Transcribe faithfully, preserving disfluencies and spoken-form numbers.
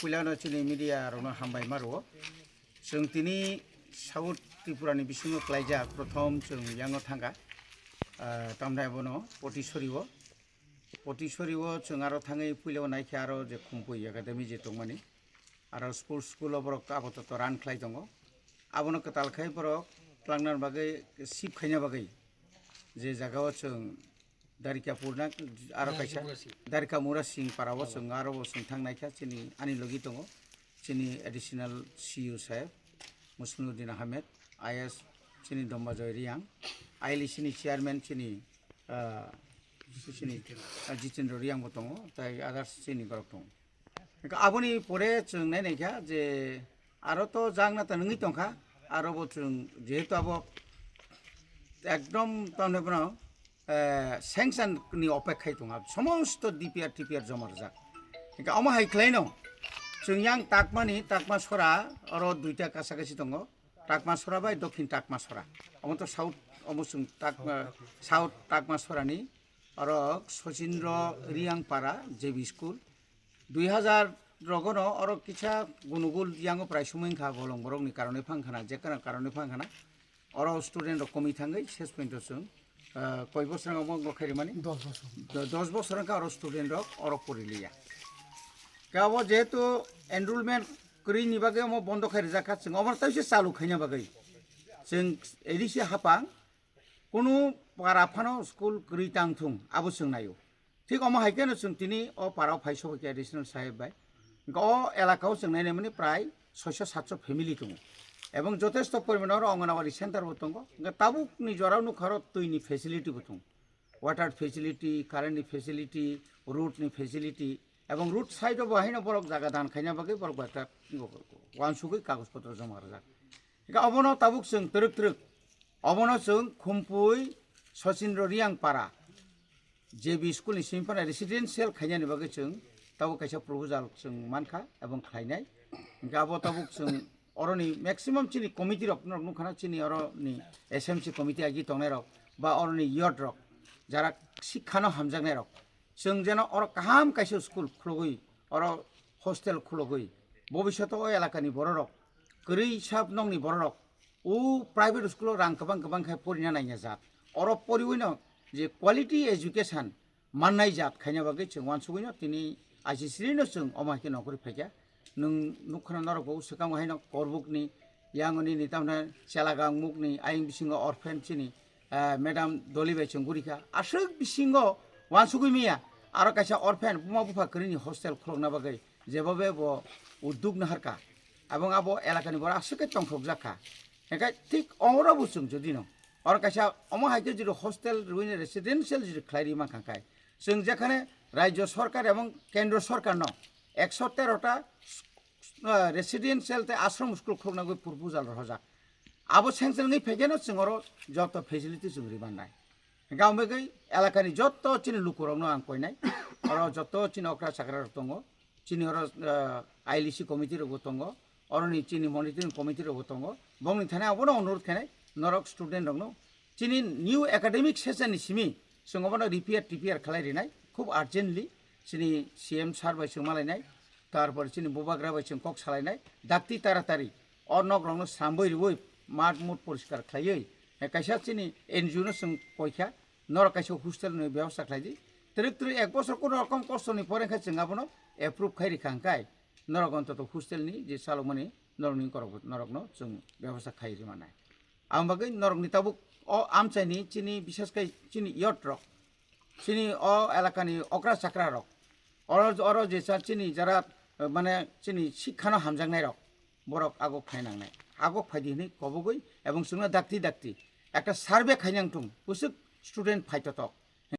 Puilano chini media rokno hambai ma rwo. Chwng tini South Tripura ni bisingo klaijak, prothom chwng yango thangkha, ah, tamni abono Potisori o. Potisori o chwng aro thangwi puila o naikhe aro je Khumpui Academy je tongmani, aro sports school o borok apatot run khlai tongo. Abono kwtal khai borok twlangna bagwi, sip khaina bagwi je jaga o chwng Darikapur na aro kaisa Darika Murasing para o chwng aro bo chwng thang naikha chini ani logi tongo chini additional C U saheb Muslimuddin Ahmed, I A S chini Dombajoy Riang, I L C ni chairman chini, ah, chini, ah, Jitendra Riang bo tongo, tai others chini borok tongo. Hingke aboni pore chwng nai naikha je aro to jagna ta nungwi tongkha, aro bo chwng jehetu abo ekdom tamni bono, eh, sanction ni opek khai tongo, somosto D P R T P R joma rwjak. Hingke omo hai khlaino chwng yang Takmani, Takma sora oro duita kasa kasi tongo, Takma sora bai Dokhin Takma sora. Omo to South, omo chwng Takma, South Takma sorani oro Sachindra Riang para J B school. Dui hazar rogono oro kisa gunugul yango prai sumui wngkha bolong borokni karone phang khana, je kana karone phang khana. Oro student rok komwi thangwi ses pointo chwng, ah, koi bosor wngkha omo wngkha khairi mani? Dos bosor. Do-, dos bosor wngkha oro student rok oro pori liya. Khe abo jehetu enrollment kwrwi ni bagwi omo bondo khai rijak kha, chwng omo tei se chalu khaina bagwi. Chwng A D C hapang kunu para phano school kwrwi tang thung abo chwng naio. Thik omo hai kheno chwng tini o para o phai sokha khe additional saheb bai. Hingkhe o elaka o chwng nai nai mani prai soisho satso family tongo. Ebong jotesto poriman oro Anganwadi center bo tongo. Hingkhe tabuk ni jora o nukha oro twi ni facility bo tongo. Water facility, current ni facility, road ni facility, ebong road side o bo haino borok jaga dan khaina bagwi borok bai ta uansugwi kagoj potro joma rwjak. Hingkhe obono tabuk chwng twrwk twrwk, obono chwng Khumpui Sachindra Riang para J B school ni simi phano residential khainani bagwi chwng tabuk kaisa proposal chwng mankha ebong khlainai. Hingkhe abo tabuk chwng oroni maximum chini committee rok norok nukha na, chini oroni S M C committee agi tongnai rok ba oroni youth rok jara sikhano hamjaknai rok, chwng jeno oro kaham kaisa school khulugwi, oro hostel khulugwi, bobishoto o elakani bororok, kwrwi sab nokni bororok, o private school o rang kwbang kwbang khai porina naina jat. Oro poriwino je quality education mannai jat khaina bagwi chwng uansugwino tini aisisrino chwng omo hai khe nongkhorwi phaikha. Nwng nukha na norok bo swkang haino Korbukni, yang oni ni tamna Chelagang mukni, ayang bisingo orphan chini, ah, madam Doli bai chwng gurikha. Aswk bisingo uansugwi maya, aro kaisa orphan buma bupha kwrwini hostel khulokna bagwi jebobe bo udduk naharkha. Abong abo elakani borok aswk khe tongthokjak kha. Hingkhe thik oro bo chwng jodi no oro kaisa omo hai khe jodi hostel rwini residential jodi khlai ri mankha khai, chwng jekhane Rajya Sarkar ebong Kendra Sarkar no ekso tero ta ah, residential tei ashram school khulukna bagwi proposal rohorjak. Abo sanction wngwi phaikhe no chwng oro joto facility chwng rwi mannai. Hingkhe ang bagwi elakani joto chini lukurokno ang koinai. Oro joto chini okra chakra rok tongo. Chini oro, ah, I L C committee rokbo tongo. Oroni chini monitoring committee rokbo tongo. Bongni thani abono onurodh khainai norok student rokno chini new academic session ni simi chwng obono repair T P R khlai rinai khub urgently chini C M sir bai chwng malainai. Tarpor chini bubagra bai chwng kok salainai, dakti taratari o nok rokno sambwi riwi mat mut poriskar khlaiwi, eh, kaisa chini N G O no chwng koikha, norok kaisa hostel ni bebosta khlaidi. Twrwk twrwk ek bosor kono rokom kosto ni pore khe chwng abono approve khai rikha hwnkhe norok ontoto hostel ni je chalokmani norok ni korok norok no chwng bebosta khai ri manai. Ang bagwi norok ni tabuk o amchai ni chini bisas khai chini youth rok chini o elakani okra chakra rok, oro, oro jesa chini jara, eh, mane chini sikhano hamjaknai rok, borok agok phai nangnai, agok phai di hinwi kobogwi ebong chwngno dakti dakti ekta survey khainang thung, bwswk student phai totok,